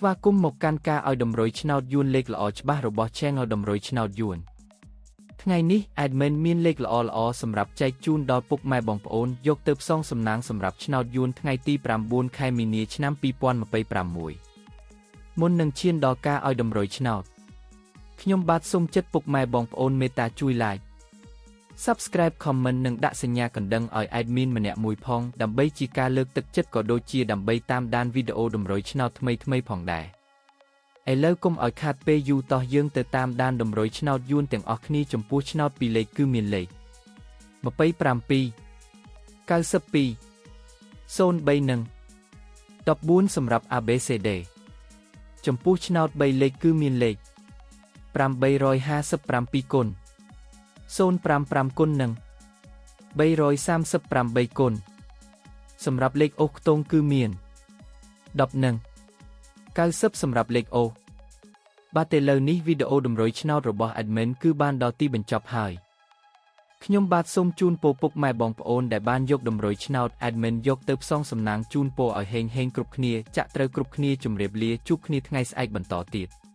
វាគមន៍មកកាន់ការឲ្យតម្រុយឆ្នោតយួនលេខល្អច្បាស់របស់ Channel តម្រុយឆ្នោតយួនថ្ងៃនេះ admin មានលេខល្អៗសម្រាប់ចែកជូនដល់ពុកម៉ែបងប្អូនយកទៅផ្សងសំណាងសម្រាប់ឆ្នោតយួនថ្ងៃទី9ខែមីនាឆ្នាំ2026មុននឹងឈានដល់ការឲ្យតម្រុយឆ្នោតខ្ញុំបាទសូមចិត្តពុកម៉ែបងប្អូនមេត្តាជួយ like Subscribe Comment និងដាក់សញ្ញាកណ្ដឹងឲ្យ admin ម្នាក់មួយផងដើម្បីជាការលើកទឹកចិត្តក៏ដូចជាដើម្បីតាមដានវីដេអូតម្រុយឆ្នោតថ្មីៗផងដែរឥឡូវកុំឲ្យខាតពេលយូរតោះយើងទៅតាមដានតម្រុយឆ្នោតយួនទាំងអស់គ្នាចំពោះឆ្នោតពីរលេខគឺមានលេខ27 92 03និង14សម្រាប់ ABCD ចំពោះឆ្នោត3លេខគឺមានលេខ857គុណ055គុណនិង338គុណសម្រាប់លេខអូសខ្ទង់គឺមាន10និង90សម្រាប់លេខអូសបាទឥឡូវនេះវីដេអូតម្រុយឆ្នោតរបស់ admin គឺបានដល់ទីបញ្ចប់ហើយខ្ញុំបាទសូមជូនពរពុកម៉ែបងប្អូនដែលបានយកតម្រុយឆ្នោត admin យកទៅផ្សងសំណាងជូនពរឲ្យហេងហេងគ្រប់គ្នាចាក់ត្រូវគ្រប់គ្នាជម្រាបលាជួបគ្នាថ្ងៃស្អែកបន្តទៀត។